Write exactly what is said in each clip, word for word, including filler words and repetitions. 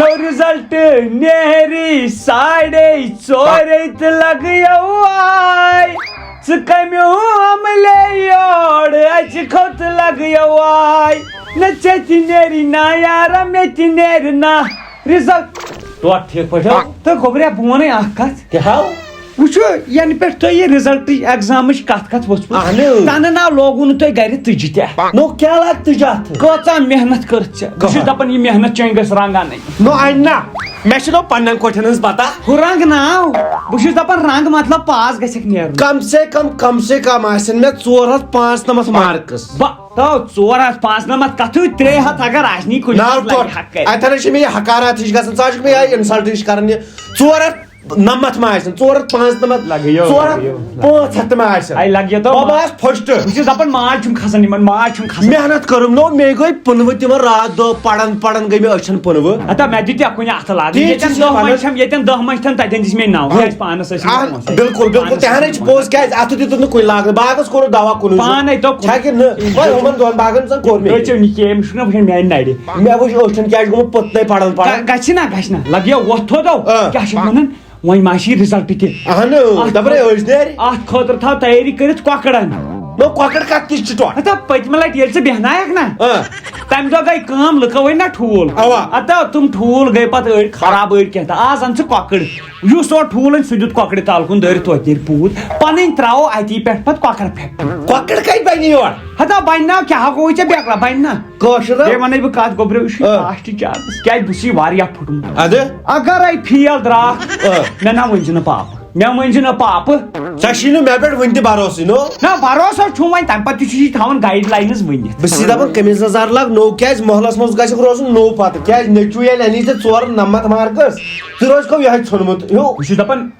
Result نیری ساڑے ژورے تہٕ لگیو آے۔ ژٕ کمیو عملے یور اَژِ کھوٚت لگیو آے۔ نہ ژےٚ تہِ نیری نہ یارا، مےٚ تہِ نیرِ نہ۔ رِزلٹ۔ ٹوٹھ ٹھیٖک پٲٹھۍ ہو؟ تہٕ گوٚبریا، بہٕ وَنَے اَکھ کَتھ۔ کیٛاہ ہو؟ وٕچھو، یَنہٕ پٮ۪ٹھ تۄہہِ یہِ رِزلٹٕچ، ایٚگزامٕچ کَتھ کَتھ ؤژھمٕژ، اہنو۔ تَنہٕ ناو لوگوُ نہٕ تۄہہِ گَرِ تُجہِ تہِ۔ نو، کیٛاہ لَگ تُجہِ اَتھ؟ کۭژاہ محنت کٔرٕتھ ژےٚ؟ بہٕ چھُس کٕہٕنۍ۔ دَپان، یہِ محنت چٲنۍ گٔژھ رنٛگ اَنٕنۍ۔ نو، اَنہِ نا۔ مےٚ چھِ نو پنٛنٮ۪ن کۄٹھٮ۪ن ہٕنٛز پتہ۔ ہُہ رنٛگ ناو۔ بہٕ چھُس دَپان، رنٛگ مطلب پاس گژھٮ۪کھ نیرُن۔ کم سے کم، کم سے کم آسن مےٚ ژور ہتھ پانٛژنمتھ مارکس۔ بہ-، تو ژور ہتھ پانٛژنمتھ کتھٕ، ترٛےٚ ہتھ اگر آسنی کُنہِ ناو منٛز لگہِ ٹوٹھ۔ حقے۔ اتھن چھِ مےٚ یہِ حقارات ہِش گژھان، ژٕ چھُکھ مےٚ یہِ انسلٹ ہِش کران، یہِ ژور ہتھ نمتھ ما آسن، ژور ہتھ پانٛژنمتھ، لگیو، ژور ہتھ لگیو۔ پانٛژھ ہتھ تہِ ما آسن۔ اے، لگیو تو۔ بہٕ آس فسٹ۔ بہٕ چھُس دپان، ماز چھُم کھسان یِمن، ماز چھُم کھسان۔ محنت کٔرٕم نو، مےٚ گٔے پٕنوٕ تِمن راتھ دۄہ پران پران گٔے مےٚ أچھن پٕنوٕ۔ ہتا مےٚ دِتیا کُنہِ اتھٕ لاگنہٕ؟ تی ییٚتٮ۪ن چھُس دہ وَنان۔ منٛدۍ چھم، ییٚتٮ۪ن دہ منٛدۍ چھم، تتٮ۪ن دِژ مےٚ نو۔ اہن، کیٛازِ پانس ٲسۍ نہٕ بالکل، پونٛسہٕ۔ بالکل، تہِ ہنے چھِ پوٚز، کیٛازِ اتھٕ دیُتُتھ نہٕ کُنہِ لاگنہٕ، باغس کوٚرُکھ دوا کُنُے زوٚن۔ پانے تو۔ چھا کِنہٕ نہٕ؟ وۄنۍ ہُمن دۄن باغن زن کوٚر مےٚ۔ رٔچھِو نہٕ کینٛہہ، أمِس چھُنہ وٕچھان میانہِ نڑِ۔ مےٚ وٕچھ أچھن کیٛاہ چھُ گوٚمُت پٔتنَے پران پران۔ گژھِ نا، گژھِ نا، لگیو وۄتھ تھوٚد او۔ آ۔ کیٛاہ چھِ ونان؟ وۄنۍ ما چھِ یہِ رِزلٹ تہِ؟ اہن، اَتھ دَپان ہے، خٲطرٕ، أسۍ نیرِ۔ اَتھ خٲطرٕ تھاو تیٲری کٔرِتھ کۄکرَن۔ نو، کۄکر کَتھ تِژھ چھِ ٹۄٹھ؟ ہتا پٔتمہِ لَٹہِ ییٚلہِ ژٕ بیٚہنایَکھ نا، آ۔ تَمہِ دۄہ گٔے کٲم، لُکو أنۍ نا ٹھوٗل۔ اَوا۔ ہتا تِم ٹھوٗل گٔے پَتہٕ أڑۍ خراب، أڑۍ کینٛہہ تہٕ آز اَن ژٕ کۄکٕر۔ یُس اورٕ ٹھوٗل أنۍ، سُہ دیُت کۄکرِ تَل کُن دٲرِتھ، توتہِ نیرِ پوٗت۔ پَنٕنۍ ترٛاوو اَتی پٮ۪ٹھ پَتہٕ کۄکر فیکٹری۔ کۄکر کَتہِ بَنہِ یورٕ؟ ہتا بَنہِ نا، کیٛاہ گوٚوُے ژےٚ بیکلا؟ بَنہِ نا۔ کٲشُر۔ بیٚیہِ وَنَے بہٕ کَتھ، گوٚبریو، یہِ چھُ آ۔ Last chance. کیٛازِ بہٕ چھُس واریاہ پھُٹمُت۔ اَدٕ؟ اگرے فیل درٛاکھ، آ۔ مےٚ نا ؤنۍ زِ نہٕ پاپہٕ۔ مےٚ ؤنۍ زِ نہٕ پاپہٕ۔ ژےٚ چھی نہٕ مےٚ پٮ۪ٹھ وٕنہِ تہِ بھروسٕے، نو؟ نہ، بھروسہٕ چھُم وۄنۍ، تَمہِ پَتہٕ تہِ چھُ یہِ تھاوان گایڈ لاینٕز ؤنِتھ۔ بہٕ چھُس دَپان، قمیٖض یَزار لاگ نوٚو، کیٛازِ محلَس منٛز گژھٮ۪کھ روزُن نوٚو پَتہٕ؟ کیٛازِ نیٚچوٗ ییٚلہِ اَنی ژےٚ ژور نَمَتھ مارکٕس، ژٕ روزکھو یِہوٚے ژھوٚنمُت ہیوٗ۔ بہٕ چھُس دَپان،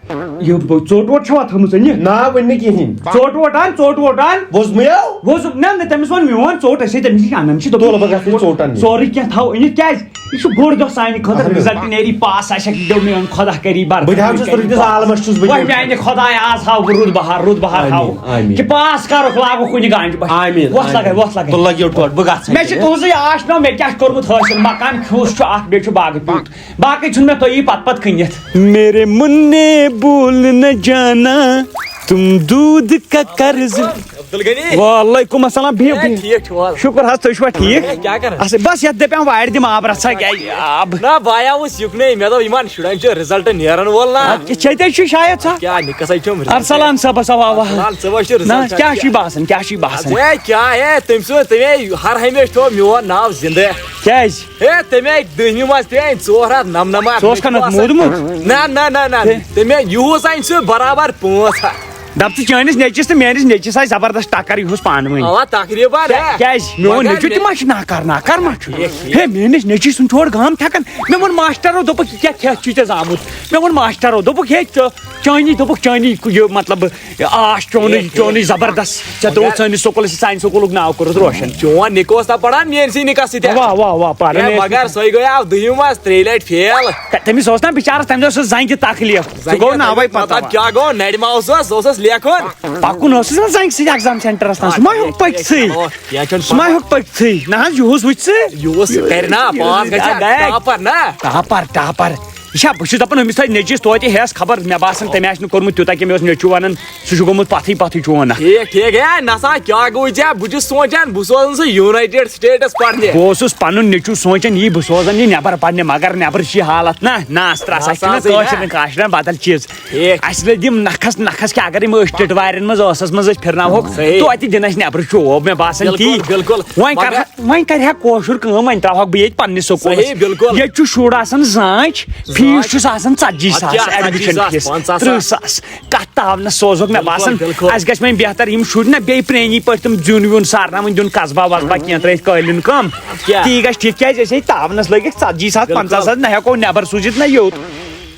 یہِ ژوٚٹ ووٚٹ چھَوا تھٲومٕژ أنِتھ؟ نا، وٕنہِ نہٕ کِہیٖنۍ۔ ژوٚٹ ووٚٹ اَن، ژوٚٹ ووٚٹ اَن۔ ووٚزمُیو؟ ووٚز، نہ، نہ، تٔمِس ووٚن میون ژوٚٹ، أسۍ ہے تٔمِس نِش اَنان چھِ، دوٚپُن، تُل، بہٕ گژھٕ یہِ ژوٚٹ اَننہِ۔ سورُے کینٛہہ تھاو أنِتھ، کیٛازِ؟ یہِ چھُ بوٚڑ دۄہ سانہِ خٲطرٕ، اہن حظ۔ رِزلٹ نیرِ پاس، آسہِ ہا، دوٚپ میون خۄدا کَری برکت۔ بہٕ تہِ حظ چھُس تُہٕنٛدِس عالمَس چھُس بہٕ وۄنۍ تہِ۔ میٛانہِ خۄدایا، آز ہاو بہٕ رُت بہار، رُت بہار آمیٖن، ہاو۔ آمیٖن۔ کہِ پاس کَرُکھ، لاگُکھ کُنہِ گانٛجہِ بَچھِ۔ آمیٖن، وۄتھ لَگے، آمیٖن۔ وۄتھ لَگے۔ تُل لَگیو ٹوٹھ، بہٕ گژھٕ۔ مےٚ چھِ تُہٕنٛزٕے آش نو، مےٚ کیٛاہ چھُ کوٚرمُت حٲصِل؟ مکان کھیوٗس چھُ اَکھ، بیٚیہِ چھُ باغہٕ پیوٗنٛت۔ باقٕے چھُنہٕ مےٚ تۄہہِ پتہٕ پتہٕ کٕنِتھ۔ میرے منہ بھول نہ جانا، تم دودھ کا قرض۔ عبدالغنی۔ وعلیکم السلام، بِہِو، ہے، بِہِو۔ ٹھیٖک چھِو حظ؟ شُکر حظ، تُہۍ چھِوا ٹھیٖک؟ ہے، کیٛاہ کران؟ اصٕل، بس یتھ دپان وارِ دِم آب رژھا، کیٛازِ آب؟ نہ، بہٕ آیاوُس یُکنُے، مےٚ دوٚپ یِمن شُرٮ۪ن چھُ رِزلٹ نیران وول نا۔ اَدٕ کیٛاہ، ژےٚ تہِ چھُے شاید سا۔ کیٛاہ نِکس ہے چھُم رِزلٹ؟ ارسلان صٲبس، اوا، اوا۔ ارسلان، ژٕ وٕچھ رِزلٹ نہ، چھا کیٛاہ کیٛاہ؟ چھُے باسان، کیٛاہ چھُے باسان؟ ہے، کیٛاہ ہے، تٔمۍ سُنٛد، تٔمۍ ہے ہر ہمیشہٕ تھوٚو میون ناو زِندٕ۔ کیٛازِ؟ ہے، تَمہِ آیہِ دٔہمہِ منٛز تہِ أنۍ ژور ہَتھ نَمنَمَتھ۔ ژٕ اوسکھا نہٕ موٗدمُت؟ نہ، نہ، نہ، نہ۔ ہے۔ تَمہِ آیہِ یِہُس أنۍ سُہ برابر پانٛژھ ہَتھ۔ دَپ ژٕ، چٲنِس نیٚچِس تہٕ میٲنِس نیٚچِس آسہِ زبردست ٹکر، یِہُس پانہٕ ؤنۍ۔ اَوا، تقریٖباً، کیٛاہ-، ہے۔ کیٛازِ؟ میون مگر نیٚچُو تہِ مےٚ ما چھُ ناکار، ناکار ما چھُ؟ ٹھیٖک، ٹھیٖک۔ ہے، میٲنِس نیٚچِس سُنٛد چھُ اورٕ گام تھٮ۪کان۔ مےٚ ووٚن ماسٹرو، دوٚپُکھ، "یہِ کیٛاہ کھٮ۪تھ چھُے ژےٚ زامُت؟" مےٚ ووٚن ماسٹرو، دوٚپُکھ، "ہے، ژٕ، چٲنی"، دوٚپُکھ، "چٲنی یہِ مطلب آش چونٕے، ہے، ہے۔ چونٕے زبردست۔ ژےٚ ترٛووُتھ مگر سٲنِس سکوٗلس سۭتۍ، سانہِ سکوٗلُک ناو کوٚرُتھ روشن۔" چون نِکہٕ اوس نا پران میٲنسٕے نِکس سۭتۍ۔ واہ، واہ، واہ، پران ہے، ٲسۍ۔ مگر سۄے گٔے آو دٔہمہِ منٛز ترٛیٚیہِ لٹہِ فیل۔ تہ-، تٔمِس اوس نا بِچارس تَمہِ دۄہ سُہ زنٛگہِ تکلیف۔ سُہ زنٛگہِ گوٚو ناوے تکلیف، پتہ مطلب وۄنۍ۔ کیٛاہ گوٚو؟ نرِ ما اوسُس، اوسُس لیکھُن۔ پکُن اوسُس نا زنٛگہِ سۭتۍ exam centerس تام۔ آ، سُہ ما ہیوٚک ٹھیٖک، پٔکۍ ٹھیٖک، سٕے۔ چلو، کینٛہہ چھُنہٕ سُہ ما پرواے۔ ہیوٚک پٔکۍ سٕے۔ نہ حظ، یِہُس وٕچھ ژٕ۔ یِہُس کرِ نا، پاس گژھِ ہا، آ، گٔے۔ ٹاپر نا۔ Topper, topper. یہِ چھا، بہٕ چھُس دَپان، أمِس تھایہِ نیٚچِس توتہِ ہٮ۪س خبر، مےٚ باسان، تٔمۍ آسہِ نہٕ کوٚرمُت تیوٗتاہ کینٛہہ، مےٚ اوس نیٚچوٗ وَنان، سُہ چھُ گوٚمُت پَتھٕے پَتھٕے چون اَکھ۔ ٹھیٖک، ٹھیٖک۔ ہے، نسا، کیٛاہ گوٚو ژےٚ؟ بہٕ چھُس سونٛچان، بہٕ سوزَن سُہ United States پَرنہِ۔ بہٕ اوسُس پَنُن نیٚچوٗ سونٛچان، یی بہٕ سوزَن یہِ نٮ۪بَر پَرنہِ، مگر نٮ۪برٕ چھِ یہِ حالت نہ، ناس ترٛاس، اَسہِ چھِنہٕ ناسازٕے کٲشرٮ۪ن نہ۔ کٲشرٮ۪ن بدل چیٖز۔ ٹھیٖک۔ اَسہِ لٔگۍ یِم نَکھَس، نَکھَس کیٛاہ، اگر یِم أسۍ ٹِٹوارٮ۪ن منٛز ٲسَس منٛز أسۍ پھِرناوہوکھ، صحیح۔ توتہِ دِن اَسہِ نٮ۪برٕ چوب، مےٚ باسان تی۔ بِلکُل، بِلکُل۔ وۄنۍ مگر کَرٕ ہا، وۄنۍ کَرِ ہا کٲشُر کٲم، وۄنۍ ترٛاوہوکھ بہٕ ییٚتہِ پنٛنِس سکوٗلَس۔ صحیح، بِلکُل۔ ییٚتہِ چھُ شُر آسان زانٛچ، فیٖس زانٛچ۔ چھُس آسان ژَتجی ساس، اَدٕ کیٛاہ، admission ژَتجی ساس، fees، پنٛژاہ ساس۔ تٕرٛہ ساس۔ کَتھ تاونَس سوزہوکھ، مےٚ بِلکُل، باسان، بِلکُل۔ اَسہِ گژھِ وۄنۍ بہتر یِم شُرۍ نہ بیٚیہِ پرٛٲنی پٲٹھۍ تِم زیُن ویُن سارناوٕنۍ دیُن قصبہ وصبہ کینٛہہ ترٛٲیِتھ قٲلیٖن کٲم۔ کیٛاہ؟ تی گژھِ ٹھیٖک، کیٛازِ أسۍ ہے تاونَس لٔگِکھ ژَتجی ساس، بِلکُل۔ پنٛژاہ ساس، نہ ہٮ۪کو نٮ۪بر سوٗزِتھ نہ یوٚت۔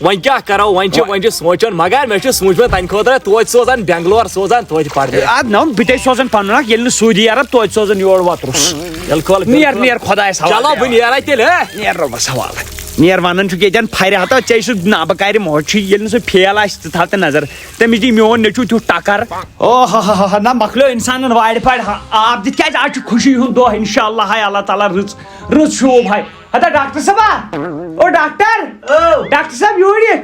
وۄنۍ کیٛاہ کرو، وۄنۍ چھِ، وۄنۍ چھِ سونٛچان، مگر مےٚ چھُ سوٗنٛچمُت تَمہِ خٲطرٕ توتہِ سوزان بنگلور، سوزان توتہِ پرنہِ۔ اَدٕ نہ، بہٕ تے سوزان پنُن اکھ، ییٚلہِ نہٕ سعودی عرب، توتہِ سوزان یور وۄترُس۔ بِلکُل، نیر، بِلکُل۔ نیر خۄدایَس حوالہٕ۔ چلو، بہٕ نیرا تیٚلہِ، ہہ؟ نیر رۄبَس حوالہٕ۔ نیر وَنان چھُکھ ییٚتٮ۪ن پھرِ ہَتو، ژےٚ چھُ نابکارِ موج چھُ، ییٚلہِ نہٕ سُہ فیل آسہِ، ژٕ تھاو تہٕ نظر۔ تٔمِس دی میون نیٚچوٗ تیُتھ ٹکر۔ او ہا ہا ہا ہا، نہ مۄکلیو اِنسانَن وارِ پارِ ہا-، آب دِتھ، کیٛازِ آز چھُ خوشی ہُنٛد دۄہ، اِنشاء اللہ ہاے اللہ تعالیٰ رٕژ، رٕژ شوٗب ہاے۔ ہتا ڈاکٹر صٲبا، او ڈاکٹر، او۔ ڈاکٹر صٲب یور یہِ۔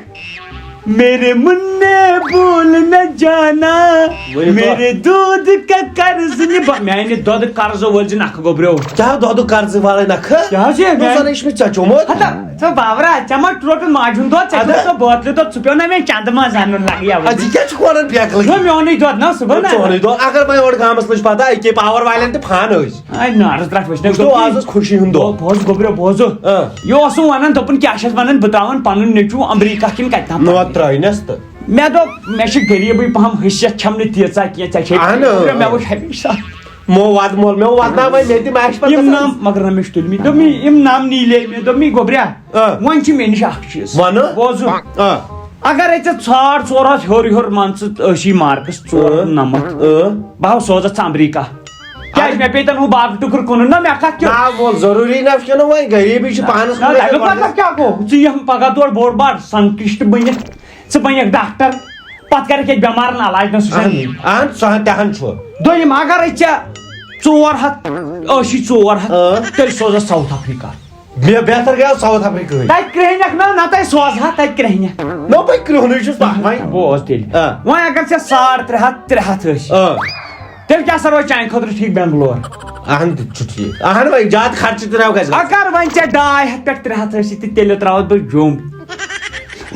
میرے منہ بول نہ جانا، ؤنِو تو۔ میرے دودھ کا قرض نبھا-، میانہِ دۄدٕ قرضہٕ وٲلۍ زِ نکھٕ گوٚبریو۔ کیٛاہ دۄدٕ قرضہٕ والے نکھٕ؟ کیٛاہ حظ یہِ؟ ژٕ زن یہِ چھُ مےٚ ژےٚ چومُت۔ ہتا، ژٕ بابرا، ژےٚ ما ٹوٹُن ماجہِ ہُنٛد دۄد، ژےٚ اَدٕ؟ چھُکھ سۄ بٲتلہِ دۄد، ژٕ پیوٚو نہ مےٚ چندٕ منٛز اَنُن لگہِ اَوٕ۔ اَدٕ یہِ کیٛاہ چھُکھ وَنان بیکلٕے؟ نہ، میونُے دۄد نہ، صُبحن نہ۔ چونُے دۄد، اگر وۄنۍ اورٕ گامس لٔج پتہ، أکے پاور والٮ۪ن تہِ فان أسۍ۔ اے نارس درٛٹھ وٕچھنَے وٕچھتو، دوٚپُن، آز اوس خوشی ہُنٛد دۄہ۔ بوز گوٚبرو، بوزو۔ آ۔ یہِ اوس نہٕ وَنان، دوٚپُن، کیٛاہ چھَس وَنان، بہٕ ترٛاوَن پَنُن نیٚچوٗ امریکہ کِنہٕ کَتہِ تام نوت پَرنہِ۔ ترٛٲینَس تہٕ۔ مےٚ دوٚپ، مےٚ چھِ غریٖبٕے پَہَم حیثیت چھَم نہٕ تیٖژاہ کینٛہہ، ژےٚ چھے اہن۔ گوٚبرو، مےٚ وٕچھ ہمیشہ۔ مو وَد مول، مےٚ وَدناوَے مےٚ تہِ، مےٚ آسہِ پَتہٕ یِم گژھان۔ نام، مگر نہ مےٚ چھِ تُلمٕتۍ، دوٚپمَے، یِم نام نیٖلے مےٚ، دوٚپمَے، گوٚبریا، آ۔ وۄنۍ چھِ مےٚ نِش اَکھ چیٖز۔ وَنہٕ؟ بوزُن۔ آ۔ اگر ژےٚ ژھار ژور ہَتھ ہیوٚر ہیوٚر مان ژٕ ٲسی مارکس، ژور ہَتھ نَمَتھ، اۭں۔ بہٕ ہاو سوزَتھ ژٕ امریکہ۔ کیٛازِ اَدٕ مےٚ پیٚیہِ تَنہٕ ہُہ باغہٕ ٹُکُر کٕنُن نا، مےٚ کَتھ کیُتھ؟ نہ، وَل، ضروٗری نہ چھُنہٕ وۄنۍ، غریٖبی چھِ پانَس نہ، کُن تَمیُک گژھان۔ مطلب کیٛاہ گوٚو؟ ژٕ یِم پَگاہ تورٕ بوٚڑ بار ساینٹِسٹ بٔنِتھ، ژٕ بَنَکھ ڈاکٹر، پَتہٕ کَرَکھ ییٚتہِ بٮ۪مارَن علاج، نہ سُہ چھَنہٕ اَہَن، یہِ۔ اَہَن، سُہ ہَن، تہِ ہَن چھُ۔ دوٚیِم، اگر أسۍ ژےٚ ژور ہَتھ ٲسی ژور ہَتھ، اۭں۔ تیٚلہِ سوزَتھ ساوُتھ افریٖقہ۔ بے-، بہتر گٔیو ساوُتھ افریقہٕے۔ تَتہِ کرٛہنٮ۪کھ نہ، نہ تَتہِ سوزٕ ہا، تَتہِ کرٛہنٮ۪کھ۔ نو بھاے، کرٛہنُے چھُس بہٕ وۄنۍ۔ بوز تیٚلہِ۔ آ۔ وۄنۍ اگر ژےٚ ساڑ ترٛےٚ ہَتھ، ترٛےٚ ہَتھ ٲسۍ، آ۔ تیٚلہِ کیٛاہ سا روزِ چانہِ خٲطرٕ ٹھیٖک بنگلور؟ اہن تہِ چھُ ٹھیٖک۔ اہن وۄنۍ زیادٕ خرچہٕ تہِ نہ گژھِ۔ اگر وۄنۍ ژےٚ ڈاے ہَتھ پٮ۪ٹھ ترٛےٚ ہَتھ ٲسی تہٕ تیٚلہِ ترٛاوَتھ بہٕ جوٚم۔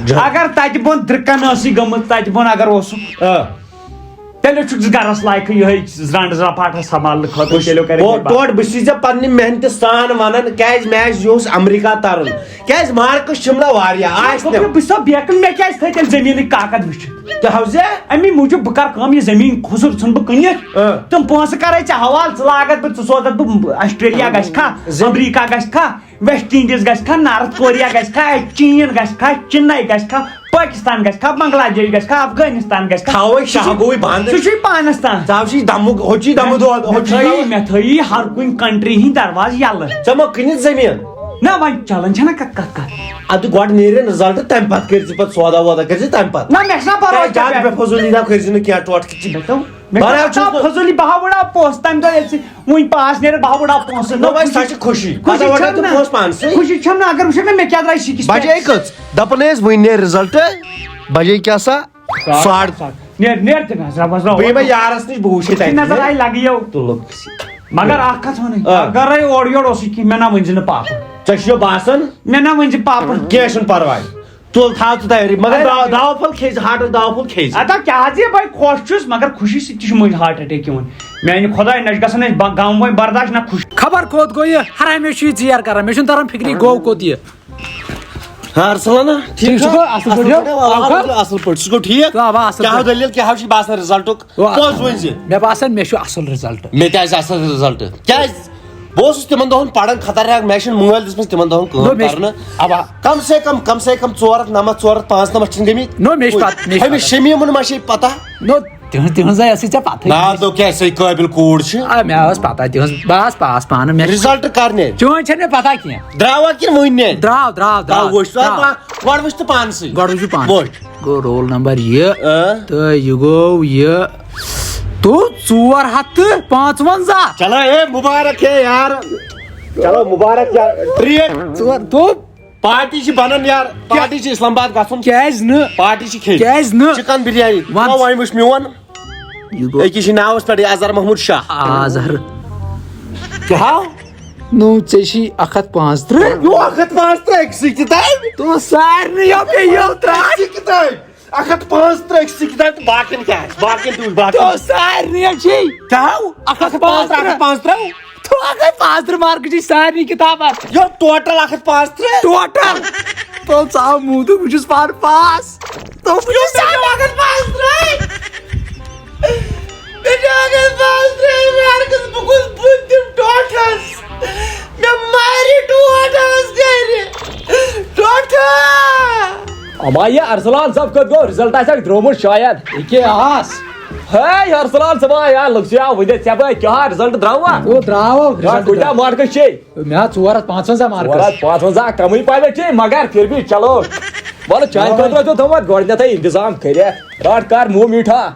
جوٚم۔ اگر تَتہِ بۄن درٛکَن ٲسٕے گٔمٕژ، تَتہِ بۄن اگر اوسُکھ۔ آ۔ تیٚلہِ چھُکھ ژٕ گرس لایقٕے یِہوٚے زرانٛڈ زرپاٹھا سنبھالنہٕ خٲطرٕ، وٕچھ، تیٚلہِ کَرِ بہٕ، مےٚ بنٛد۔ ٹوٹھ بہٕ چھُسے ژےٚ پننہِ محنتہٕ سان ونان، کیازِ مےٚ آسہِ یُہُس امریکہ ترُن، کیازِ مارکس چھِم نہ واریاہ، آسہِ نہٕ۔ بہٕ چھُسو بیکٕل، مےٚ کیازِ تھٲے تیٚلہِ زٔمیٖنٕکۍ کاکد وٕچھِتھ؟ تہِ حظ۔ امی موٗجوٗب بہٕ کرٕ کٲم، یہِ زٔمیٖن خُسُر ژھُن بہٕ کٕنِتھ، اۭں۔ تِم پونٛسہٕ کرے ژےٚ حوالہٕ، ژٕ لاگتھ بہٕ، ژٕ سوزتھ بہٕ اسٹریلیا گژھِ کھا، زِ- امریکہ گژھِ کھا، ویسٹ انڈیز گژھِ کھا، نارتھ کوریا گژھِ کھا، چین گژھِ کھا، چِنَے گژھِ کھا، پٲکِستان گژھِ کھا، بنگلہ دیش گژھِ کھا، افغٲنستان گژھِ کھا۔ تھاوَے سُہ چھُ، شاہ گوٚوٕے بنٛد۔ سُہ چھُے پانَس تام۔ ژٕ ہاو چھُے دَمُک، ہُہ چھُے دَمہٕ دود، ہُہ مےٚ چھُے تھٲیی، دَمہٕ۔ مےٚ تھٲیی ہر کُنہِ country ہِنٛدۍ دروازٕ یَلہٕ۔ ژےٚ ما کٕنِتھ زٔمیٖن؟ نہ، وۄنۍ چلان چھَنہ کَتھ، کَتھ، کَتھ۔ اَدٕ گۄڈٕ نیرِ result، تَمہِ پَتہٕ کٔرۍ زِ پَتہٕ سودا وودا، کٔرۍ زِ تَمہِ پَتہٕ۔ نہ، مےٚ چھُنہ پَرواے کیٛازِ زیادٕ ژےٚ پٮ۪ٹھ۔ بے فضوٗلی نہ کٔرۍ زِ نہٕ کینٛہہ، ٹوٹھ کِتھ چھِ۔ مےٚ دوٚپ، مےٚ بَرابر چھُ چھُس بہٕ۔ فضوٗلی، بہٕ ہا وٕڑاو پونٛسہٕ تَمہِ دۄہ، ییٚلہِ ژٕ وٕنہِ پاس نیرَکھ، بہٕ ہا وٕڑاو پونٛسہٕ۔ نہ، نہ، وۄنۍ سۄ چھِ خوشی۔ خوشی پَتہٕ وَٹَے چھَم ژٕ نہ۔ پونٛسہٕ پانسٕے۔ خوشی چھَم نہ، اگر وٕچھَکھ نہ مےٚ کیٛاہ درٛاے سِکِس۔ بَجے کٔژ؟ دَپان ٲسۍ وٕنہِ نیرِ result، بَجے کیٛاہ سا؟ ساڑ۔ ساڑ۔ نیر، نیر تہِ نظر، بہٕ بہٕ یِمے یارَس نِش، بہٕ وٕچھے تَتہِ۔ نظر آیہِ لَگہِ یَو۔ تُلُکھ۔ مگر اَکھ کَتھ وَنٕنۍ، آ۔ اَگَرے اورٕ یورٕ اوسُے کینٛہہ، مےٚ نہ ؤنۍ زِ نہٕ پاپہٕ۔ ژےٚ چھُ یہِ باسان؟ مےٚ نہ ؤنۍ زِ پاپہٕ۔ کینٛہہ چھُنہٕ پَرواے۔ تُل، تھاو ژٕ تیٲری، مگر اَدٕ داو، داو پھوٚل کھیٚیہِ زِ، ہاٹَس داو پھوٚل کھیٚیہِ زِ۔ اَدٕ کیٛاہ زِ بہٕ خوش چھُس، مگر خوشی سۭتۍ تہِ چھُ مٔنٛزۍ heart attack یِوان۔ میٛانہِ خۄداے، نہ چھُ گژھان اَسہِ با-، غم وۄنۍ برداش، نہ خوشی۔ خبر کوٚت گوٚو یہِ؟ ہر ہمیشہِ چھُ یہِ ژیر کران۔ مےٚ چھُنہٕ تران فِکرِ، گوٚو کوٚت یہِ؟ ہاں، ارسلان، ٹھیٖک ٹھیٖک چھُکھا؟ چھُکھا؟ اَصٕل پٲٹھۍ چھُکھا؟ اَصٕل پٲٹھۍ، اَصٕل پٲٹھۍ۔ ژٕ گوٚو ٹھیٖک؟ ژٕ آو اَصٕل کیٛاہ پٲٹھۍ۔ دٔلیٖل؟ کیٛاہ چھُے باسان result-ُک؟ او، پوٚز ؤنۍ زِ۔ مےٚ باسان، مےٚ چھُ اَصٕل result۔ مےٚ تہِ آسہِ اَصٕل result۔ کیٛازِ؟ بہٕ اوسُس تِمن دۄہن پران خطرناک، مےٚ چھِنہٕ مٲلۍ دِژمٕژ تِمن دۄہن کٲم نو، مےٚ چھِ کرنہٕ۔ اَوا۔ کم سے کم، کم سے کم ژور ہَتھ نَمَتھ، ژور ہَتھ پانٛژنَمَتھ چھِنہٕ گٔمٕتۍ۔ نو، مےٚ چھِ پَتہ، مےٚ چھِ ہُمِس پَتہ۔ شمیٖمُن ما چھے پَتہ؟ نو، تِہٕنٛز، تِہٕنٛز آسہِ ژےٚ پَتہٕ۔ نا، دوٚپ کیٛاہ، سۄے قٲبِل کوٗر چھِ۔ آ، مےٚ ٲس پَتہ تِہٕنٛز، بہٕ آس پاس پانہٕ، مےٚ چھِ result کر نیرِ؟ چٲنۍ چھَنہٕ مےٚ پَتہ کینٛہہ۔ درٛاوا کِنہٕ وٕنہِ نیرِ؟ درٛاو، درٛاو، درٛاو، درٛاو، وٕچھ، درٛاو۔ وۄنۍ، گۄڈٕ وٕچھ تہٕ پانسٕے۔ گۄڈٕ وٕچھِو پانہٕ۔ وٕچھ۔ گوٚو roll number یہِ۔ آ۔ تہٕ یہِ گوٚو یہِ۔ تو ژور ہَتھ تہٕ پانٛژوَنٛزاہ۔ چلو، اے، مُبارک ہے یار۔ چلو، مُبارک یار۔ Treat۔ ژور، تو۔ Party چھِ بنان یار، party چھِ اسلام آباد گژھُن۔ کیٛازِ نہٕ؟ Party چھِ کھیٚنۍ۔ کیٛازِ نہٕ؟ Chicken بریانی۔ وَن۔ تو وۄنۍ وٕچھ میون۔ یہِ گوٚو۔ أکِس چھِ ناوَس پٮ۪ٹھ یہِ اظہر محمود شاہ۔ اظہر۔ کیٛاہ؟ نو، ژےٚ چھی اَکھ ہَتھ پانٛژترٕٛہ۔ یو، اَکھ ہَتھ پانٛژترٕٛہ أکسٕے کِتابہِ۔ تو سارنٕے یو پیٚیہِ یو ترٛٹھ۔ أکسٕے کِتابہِ۔ اَکھ ہَتھ پانٛژترٕٛہ أکسٕے کِتابہِ تہٕ باقین کیٛاہ آسہِ؟ باقین تہِ وٕچھ، باقین۔ تو سارنٕے چھے۔ کیٛاہ؟ اَکھ ہَتھ پانٛژترٕٛہ، اَکھ ہَتھ پانٛژترٕٛہ۔ تو اَکھ ہَتھ پانٛژترٕٛہ مارکٕچ چھِ سارنٕے کِتابَن۔ یو، total اَکھ ہَتھ پانٛژترٕٛہ۔ Total۔ تو ژاو موٗدٕ، بہٕ چھُس پانہٕ پاس۔ تو بہٕ چھُس سارنٕے اَکھ ہَتھ پانٛژترٕٛہ۔ مےٚ چھِ اَکھ ہَتھ پانٛژترٕٛہ مارکٕس، بہٕ گوٚژھ بُتھ دِم ٹوٹھَس۔ مےٚ مارِ ٹوٹھ آز گرِ۔ ٹوٹھا! اما یہِ ارسلان صٲب کوٚت گوٚو؟ رِزلٹ آسہِ اکھ درٛومُت شاید۔ یہِ کیٛاہ آس؟ ہے ارسلان صٲبا، یا لُکھ چھِ یا وٕنہِ ژےٚ بٲے کیٛاہ رِزلٹ درٛاوا؟ او، درٛاو، یا رِزلٹ کۭتیٛاہ درٛاو۔ مارکٕس چھے؟ مےٚ ہا ژور ہتھ پانٛژونٛزاہ مارکٕس۔ ژور ہتھ پانٛژونٛزاہ کمٕے پہمتھ چھے، مگر پھر بھی چلو۔ وَلہٕ چانہِ اَوے۔ خٲطرٕ ٲسۍ زیو تھوٚمُت گۄڈٕنٮ۪تھٕے انتظام کٔرِتھ۔ رٹ کر مُہ میٖٹھا۔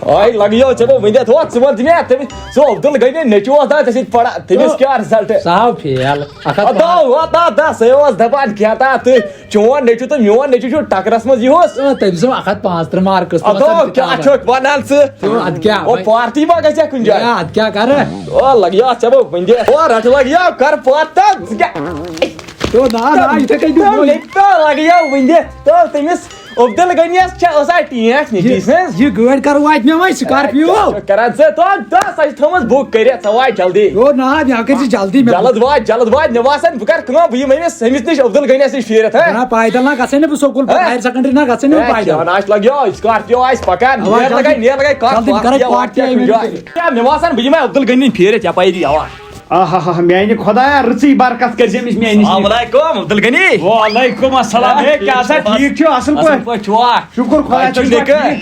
آے لگیو ژےٚ بہٕ ؤنِتھ، ہو، ژٕ وَن تہِ مےٚ، تٔمِس، سُہ عبدل غنی نیٚچوٗ اوس دَپان ژےٚ سۭتۍ پَران، تٔمِس او، کیٛاہ رِزلٹ؟ سُہ آو فیل۔ اَکھ ہَتھ اَدٕ پانٛژھ۔ آو، وَ، تَتھ، تَتھ، سُے اوس دَپان کینٛہہ تَتھ، تہٕ چون نیٚچوٗ تہٕ میون نیٚچوٗ چھُ ٹَکرَس منٛز یِہُس۔ او، تٔمۍ سُنٛد اَکھ ہَتھ پانٛژھ تٕرٛہ مارکٕس تہٕ اَدٕ وۄنۍ آو، تَتھ کیٛاہ کِتابَن۔ چھُکھ وَنان ژٕ؟ او، اَدٕ کیٛاہ، او، وۄنۍ۔ پارٹی ما گژھِ ہا کُنہِ جایہِ؟ یا، اَدٕ کیٛاہ کَرٕ؟ او، لگیو ژےٚ بہٕ ؤنِتھ، او، رَٹھ لگیو، کَر پارٹی، ژٕ کیٛاہ؟ تو نا، نا، یِتھَے کٔنۍ دِمو۔ تو لگیو ؤنِتھ، تو تٔمِس عبدل غنیَس چھےٚ آسان ٹینٛٹھ نیٚچوٗ یہِ، سٕنٛز۔ یہِ گٲڑۍ کَرو اَتہِ مےٚ وۄنۍ سکارپیو۔ کیٛاہ چھُ کران ژٕ؟ تو، تو، سۄ چھِ تھٲومٕژ بُک کٔرِتھ، ژٕ وات جلدی۔ او نا، مےٚ کٔرۍ زِ جلدی، مےٚ جلد وات، جلد وات، مےٚ باسان بہٕ کَرٕ کٲم، بہٕ یِمہٕ أمِس، أمِس نِش عبدل غنیَس نِش پھیٖرِتھ، ہہ؟ نہ، پیدل نہ گژھے نہٕ بہٕ سکوٗل پَتہٕ، ہہ؟ ہایر سیکنڈری نہ گژھے نہٕ بہٕ ہے، پیدل۔ کیٛاہ نہ، اَسہِ لَگیو، سکارپیو آسہِ پَکان، اَوا، نیر جلدی، لَگے، نیر لَگے، کَتھ جلدی، بہٕ کَرَے پارٹی پارٹی اَمہِ کُنہِ جایہِ۔ کیٛاہ، مےٚ باسان بہٕ یِمَے عبدل غنی پھیٖرِتھ یَپٲری، اَوا۔ آہا، میانہِ خۄدایا، رٕژٕے برکت کٔرۍ زِ أمِس میٲنِس السلام علیکم، عبدالغنی۔ وعلیکم السلام۔ ہے، کیٛاہ سا، ٹھیٖک چھِو؟ اَصٕل اَصٕل پٲٹھۍ؟ پٲٹھۍ چھِوا؟ شُکُر خۄدایَس کُن۔ نِکہٕ؟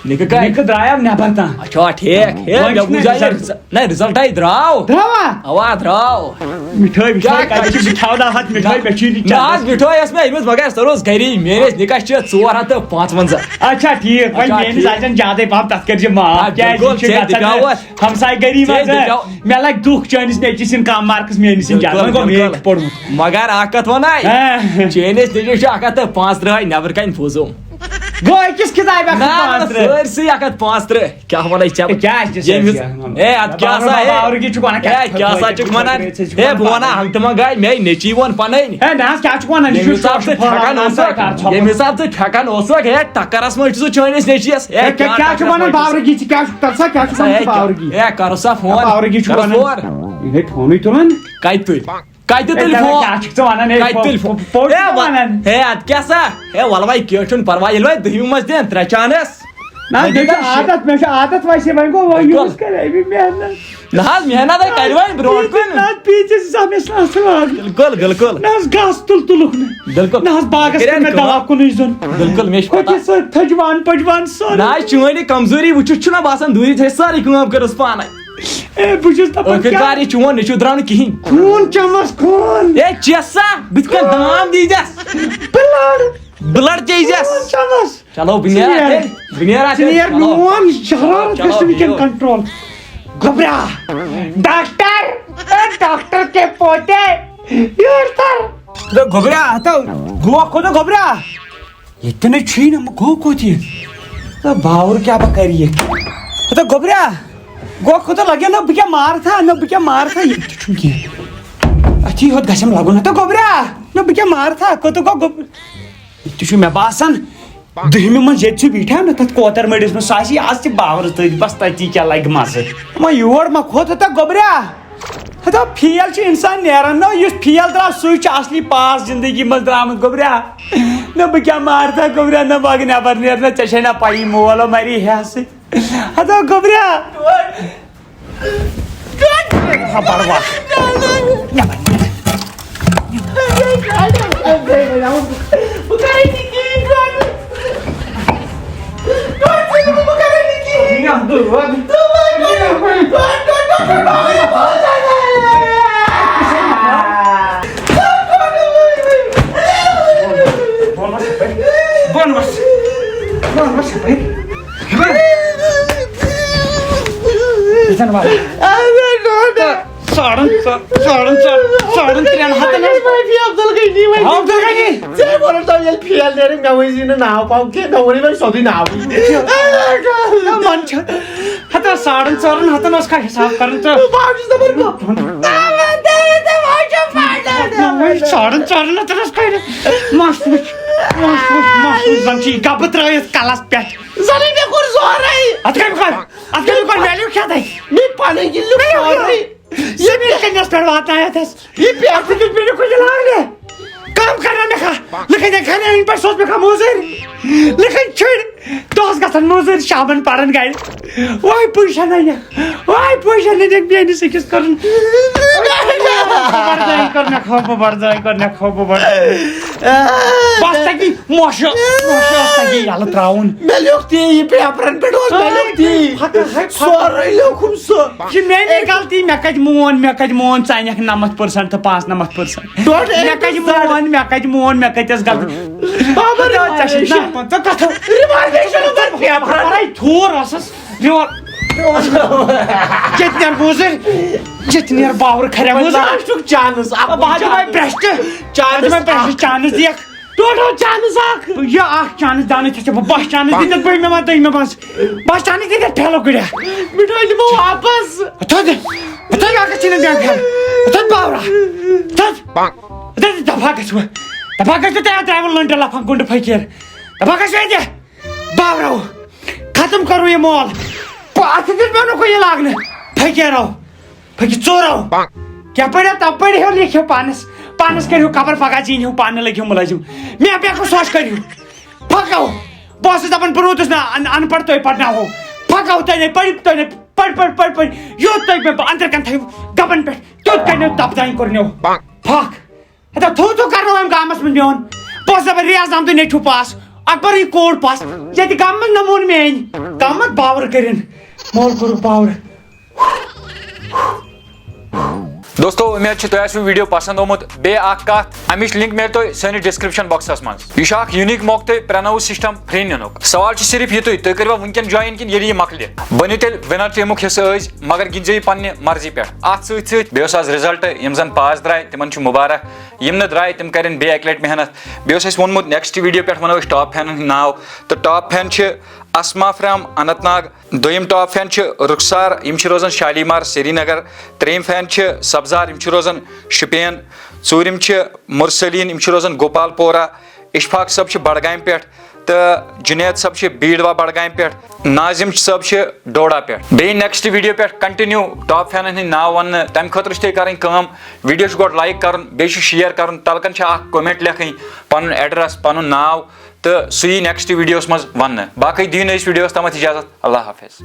نِکہٕ کَتہِ؟ نِکہٕ درٛایو نٮ۪بر تام۔ اچھا، ٹھیٖک۔ ہے، وۄنۍ مےٚ چھُنہٕ بوٗزیو یہِ رِزلٹ۔ رِزلٹ۔ نہ، رِزلٹَے درٛاو۔ درٛاوا؟ اَوا، درٛاو۔ مِٹھٲے وِٹھٲے کیٛاہ کَتہِ چھِ؟ کَتہِ؟ بہٕ کھٮ۪مہٕ نہ حظ مِٹھٲے، مےٚ چھُے نہٕ نہ حظ، چَندَس۔ مِٹھٲے ٲس مےٚ أنۍمٕژ، مگر سۄ روٗز گَری۔ میٲنِس نِکَس چھِ ژور ہَتھ تہٕ پانٛژوَنٛزاہ۔ اچھا، ٹھیٖک۔ وۄنۍ اچھا، میٲنِس ٹھیٖک۔ آسن زیادَے پَہَم، تَتھ کٔرۍ زِ معاف۔ آ، کیٛازِ بِلکُل، یہِ چھُ ژےٚ گژھان دِژیوُس۔ ہمسایہِ گٔری ژےٚ منٛز، دِژیو۔ مےٚ لگہِ دُکھ چٲنِس نیٚچوِس یِن کم مارکس، میٲنِس یِن زیادٕ۔ بِلکُل، وۄنۍ گوٚو مےٚ بِلکُل۔ تہِ پوٚرمُت۔ مگر اکھ کتھ وَنَے، ہاں۔ چٲنِس نیٚچوِس چھُ اکھ ہتھ تہٕ پانٛژترٕٛہے، نٮ۪برٕ کنہِ فوٗزوٗم۔ گوٚو أکِس کِتابہِ اکھ ہتھ نہ، نہ، پانٛژترٕٛہ۔ سٲرسٕے اکھ ہتھ پانٛژترٕٛہ۔ کیٛاہ وَنَے ژےٚ بہٕ؟ ہے، کیٛاہ چھِ ژےٚ ییٚمِس، ژےٚ وَنان؟ ہے، اَدٕ کیٛاہ سا، بابا ہے؟ باورٕکی چھُکھ وَنان، ہے، کیٛاہ کیٛاہ سا چھُکھ وَنان؟ ہے، بہٕ وَنان، ہنٛگتہٕ منٛگاے مےٚ نیٚچی ووٚن پَنٕنۍ۔ ہے، نہ حظ، کیٛاہ چھُکھ وَنان؟ یہِ ییٚمہِ چھُ حساب ژٕ پھٮ۪کان اوسُکھ، ییٚمہِ حساب ژٕ پھٮ۪کان اوسُکھ، ہے، ٹکرس منٛز چھُ سُہ چٲنِس نیٚچوِس۔ ہے، ہے، کیٛاہ، کیٛاہ چھُ ٹکرس وَنان منٛز چھُ سُہ؟ باورٕکی؟ ژٕ کیٛاہ چھُکھ، تَلہٕ سا، کیٛاہ چھُکھ سا، وَنان ہے، ژٕ کیٛاہ؟ باورٕکی؟ ہے، کَرُس سا فون۔ باورٕکی چھُ کَرُس وَنان۔ فون۔ یہِ گٔے فونٕے تُلان۔ کَتہِ تُلۍ؟ کَتہِ ہے، تُلۍ تَلہٕ فون؟ کیٛاہ چھُکھ ژٕ وَنان؟ ہے، کَتہِ تُلۍ فون؟ پوٚ-، پوٚٹ ہے، چھُکھ ژٕ وَ-، وَنان؟ ہے، اَدٕ کیٛاہ سا؟ ہے، وَلہٕ وَے، کینٛہہ چھُنہٕ پَرواے، ییٚلہِ وۄنۍ دٔہمہِ منٛز دِن ترٛےٚ چانس۔ نہ، وۄنۍ مےٚ چھُ دِژٕس یہِ۔ عادت، مےٚ چھُ عادت ویسے، وۄنۍ گوٚو، وۄنۍ بِلکُل۔ یوٗز کَرے بہٕ محنت۔ نہ حظ، محنت ہے کَرِ وۄنۍ برونٛٹھ کُن۔ نہ، پیٖتِس چھُس ہمیشہِ آسان۔ بِلکُل، بِلکُل۔ نہ حظ، گاسہٕ تُل تُلُکھ نہٕ۔ بِلکُل۔ نہ حظ، باغس کٔرِن کٔر مےٚ کٲم۔ دوا کُنُے زوٚن۔ بِلکُل، مےٚ چھِ پَتہ۔ ہُتہِ سۭتۍ تھٔجوان پٔجوان سورُے۔ نہ حظ، چٲنۍ یہِ کمزوری وٕچھِتھ چھُنہ باسان دوٗری تھٲے سٲرٕے کٲم کٔرٕس پانے۔ اے، بہٕ چھُس دَپان ٲخٕر کیٛاہ؟ کار یہِ چون نیٚچوٗ درٛاو نہٕ کِہیٖنۍ۔ خوٗن چَمَس خوٗن۔ اے، چےٚ سا، بہٕ تہِ کَرٕ دام دیٖزٮ۪س۔ بٕلَڈ۔ بٕلَڈ چیٚیزٮ۪س۔ خوٗن چَمَس۔ چلو، بہٕ نیرٕ ژٕ اَتہِ۔ نیر۔ بہٕ نیرٕ اَتہِ۔ ژٕ نیر چلو۔ میون شرارت چلو، گژھِ وٕنکٮ۪ن بِہِو۔ کنٹرول۔ گوٚبرا، ڈاکٹر، اے ڈاکٹر کے پوتے، یور تر۔ تہٕ گوٚبرا، ہتو، گوٚو کوٚت گوٚبرا؟ ییٚتہِ نَے چھُے نہٕ، گوٚو کوٚت یہِ؟ تہٕ باوُر کیٛاہ بہٕ کَرٕ یہِ؟ ہتو گوٚبرا، گوٚو کوٚت لَگیو نہ بہٕ کیٛاہ مارٕ تھا، نہ بہٕ کیٛاہ مارٕ تھا، ییٚتہِ چھُنہٕ کینٛہہ۔ اَتھی یوت گژھٮ۪م لَگُن، ہتو گوٚبرا، نہ بہٕ کیٛاہ مارٕ تھا، کوٚت گوٚو گوٚب-، یہِ تہِ چھُ مےٚ باسان، دٔہمہِ منٛز ییٚتہِ چھُ بیٖٹھا نہ تَتھ کوتر مٔڑِس منٛز، سُہ آسہِ یہِ آز تہِ باورٕ تٔتھۍ، بَس تَتی کیٛاہ لَگہِ مَزٕ۔ وۄنۍ یور ما کھوٚت ہَتہ گوٚبریا؟ ہَتہ فیل چھُ اِنسان نیران نہ، یُس فیل درٛاو سُے چھُ اَصلی پاس زِندگی منٛز درٛامُت گوٚبریا۔ نہ بہٕ کیٛاہ مارتھا گوٚبریا، نہ بہٕ ہٮ۪کہٕ نٮ۪بر نیرنہ، ژےٚ چھے نہ پَیی مول مَری ہٮ۪س۔ ہَتہ گوٚبریا۔ ہا، بڑوا۔ بۄن وَس۔ بۄن وَس۔ بۄن وَس۔ یِتھٮ۪ن وَلہٕ۔ ساڑن ژۄ-، ساڑن ژۄ-، ساڑن ترٛٮ۪ن ہَتَن حظ۔ معٲفی عبدالغنی، وۄنۍ عبدالغنی۔ ژےٚ ووٚنُتھ تۄہہِ ییٚلہِ فیل نیرِ، مےٚ ؤنۍ زِ نہٕ ناو پاو کینٛہہ، مےٚ ووٚنُے وۄنۍ سیوٚدُے ناوٕے۔ نہ، منٛد چھا؟ ہتا ساڑن ژورن ہتن اوس کانٛہہ حساب کران تہٕ۔ بہٕ حظ چھُس دَپان، بہٕ۔ نہ، وۄنۍ ساڑن ژورن ہتن اوس کانٛہہ۔ مس وٕچھ، مس وٕچھ، مس وٕچھ، زن چھِ یہِ گبہٕ ترٲیِتھ کلس پٮ۪ٹھ۔ زنٕے مےٚ کوٚر زورے۔ اتھ کٔمۍ کوٚر؟ اتھ کٔمۍ کوٚر؟ مےٚ لیوٗکھ کھٮ۪تھے۔ مےٚ پنٕنۍ کِنۍ لیوٗکھ مےٚ لیوٗکھ سورُے۔ زٔمیٖن کٔمِس پٮ۪ٹھ واتنایتھ اَسہِ؟ یہِ پٮ۪ٹھ تہِ دیُت مےٚ لیوٗکھ یہِ لاگنہِ۔ کٲم کرنا مےٚ کھا؟ لُکن دِن کھا مےٚ أنۍ پٮ۪ٹھ سوز مےٚ کھا موزٲرۍ؟ لُکن چھٔڑۍ۔ دۄہس گژھان مٔزوٗرۍ، شامن پران گرِ۔ وای پُشن انکھ، وای پُشن انکھ میٲنِس أکِس کرُن۔ بردٲے کٔر مےٚ کھو، بہٕ بردٲے کٔر مےٚ کھو، بہٕ بردٲے۔ بس تگی موشہٕ، موشہٕ ٲس تگی یلہٕ تراوُن۔ مےٚ لیوٚکھ تی، یہِ پیپرن پٮ۪ٹھ اوس، مےٚ لیوٚکھ تی۔ پھکہٕ، ہے، پھکہٕ۔ سورُے لیوٚکھُم سُہ۔ یہِ میٲنی غلطی، مےٚ کتہِ مون، مےٚ کتہِ مون، ژٕ انکھ نمتھ percent تہٕ پانٛژنمتھ percent۔ ڈوٚڈ مےٚ کتہِ مون، مےٚ کتہِ مون، مےٚ کتہِ ٲس غلطی؟ بابا، ژٕ چھِ نا، ژٕ کتھ؟ رِوالویشن اوس پیپرن۔ پرے تھوٗر ٲسٕس، رِوال-، ییٚتہِ نیر بوزٕر، ییٚتہِ نیر باور کھریا بوزٕر۔ لاسٹُک چانس، اکھ بہٕ ہا دِمے چانس۔ برٛشٹہٕ، بہٕ ہا دِمے برٛشٹہٕ، چانس دِکھ۔ ٹوٹل چانس اکھ۔ یہِ اکھ چانس دانے چھِ ژےٚ بہٕ بس چانس دِتھ، بہٕ مےٚ وَن تُہۍ مےٚ بس۔ بس چانس دِتھ فیلو کٔرِتھ۔ مِٹھٲے دِمو واپس۔ تھوٚد، تھوٚد اکھ چھِنہٕ دِوان فیلو۔ تھوٚد باورا۔ تھوٚد۔ تھوٚد دفعہ گژھِ وۄنۍ۔ دفعہ گژھِ تۄہہِ اتھ درٛاوٕ لٔنٛڈ لفا گُنٛڈٕ فقیٖر۔ دفعہ گژھِ وۄنۍ تہِ۔ باورا۔ ختم کرو یہِ مال۔ پ-، اتھ دیُت مےٚ نہٕ کُنہِ لاگنہٕ۔ فقیٖرو۔ پھٔکِو ژورو۔ کیٛاہ پٔرِو تَپٲرۍ ہیوٚو لیکھِو پانَس۔ پانَس کٔرِو خبر پگاہ زیٖنۍ ہیوٚو پانہٕ لٔگِو مُلٲزِم۔ مےٚ بیٚیہِ کُس سوچ کٔرِو۔ پھکو۔ بہٕ اوسُس دَپان بہٕ روٗدُس نہٕ اَن-، اَن پَڑھ تُہۍ پَرناوہو۔ پھکو تۄہہِ نے پٔرِو تُہۍ نے پٔرۍ پٔرۍ پٔرۍ پٔرۍ۔ یوٚت تۄہہِ مےٚ بہٕ أنٛدرٕ کَنہِ تھٲیِو گَبَن پٮ۪ٹھ تیوٚت کَنہِ تَپھ دانہِ کوٚر مےٚ۔ پھکھ۔ ہتا تھوٚو تھوٚو کرنووُم گامس منٛز میون۔ بہٕ اوسُس دپان ریاض احمدُن نیٚچوٗ پاس، اکبر یہِ کوٗر پاس، ییٚتہِ گامہٕ منٛز نموٗن میٲنۍ۔ تامتھ باور کٔرِن، مول کوٚرُکھ باور۔ دوستو، امید چھِ تۄہہِ آسِوٕ ویڈیو پسند آمُت۔ بیٚیہِ اکھ کتھ، امِچ لنک میلہِ تۄہہِ سٲنِس ڈسکرپشن باکسس منٛز۔ یہِ چھُ اکھ یونیک موقعہٕ تۄہہِ پرٛناوُ سسٹم فرٛی نِنُک۔ سوال چھُ صرف یِتُے، تُہۍ کٔروا وٕنکیٚن جوین کِنہٕ ییٚلہِ یہِ مۄکلہِ؟ بٔنِو تیٚلہِ ونر ٹیمُک حصہٕ ٲسۍ، مگر گِنٛدزیو یہِ پننہِ مرضی پٮ۪ٹھ۔ اتھ سۭتۍ سۭتۍ بیٚیہِ اوس آز رزلٹ، یِم زن پاس درٛاے تِمن چھُ مبارک، یِم نہٕ درٛاے تِم کرن بیٚیہِ اکہِ لٹہِ محنت۔ بیٚیہِ اوس اَسہِ ووٚنمُت نیکسٹ ویڈیو پٮ۪ٹھ ونو أسۍ ٹاپ فینن ہٕنٛدۍ ناو، تہٕ ٹاپ فین چھِ اسما فرام اننت ناگ، دوٚیِم ٹاپ فین چھِ رُخسار، یِم چھِ روزان شالیمار سرینگر، ترٛیٚیِم فین چھِ سبزار، یِم چھِ روزان شُپین، ژوٗرِم چھِ مرسلین، یِم چھِ روزان گوپال پورہ، اشفاق صٲب چھِ بڈگامہِ پٮ۪ٹھ، تہٕ جنید صٲب چھِ بیٖڈوا بڈگامہِ پٮ۪ٹھ، ناظم صٲب چھِ ڈوڈا پٮ۪ٹھ۔ بیٚیہِ نیکسٹ ویڈیو پٮ۪ٹھ کنٹِنیو ٹاپ فینن ہٕنٛدۍ ناو وننہٕ، تمہِ خٲطرٕ چھِ تۄہہِ کرٕنۍ کٲم، ویڈیو چھُ گۄڈٕ لایک کرُن، بیٚیہِ چھُ شیئر کرُن، تلہٕ کن چھِ اکھ کومینٹ لیکھٕنۍ، پنُن ایڈریس، پنُن ناو، تہٕ سُہ یی نیکسٹ ویڈیوس منٛز وننہٕ۔ باقٕے دِیِو نہٕ أسۍ ویڈیوس تامتھ اجازت، اللہ حافظ۔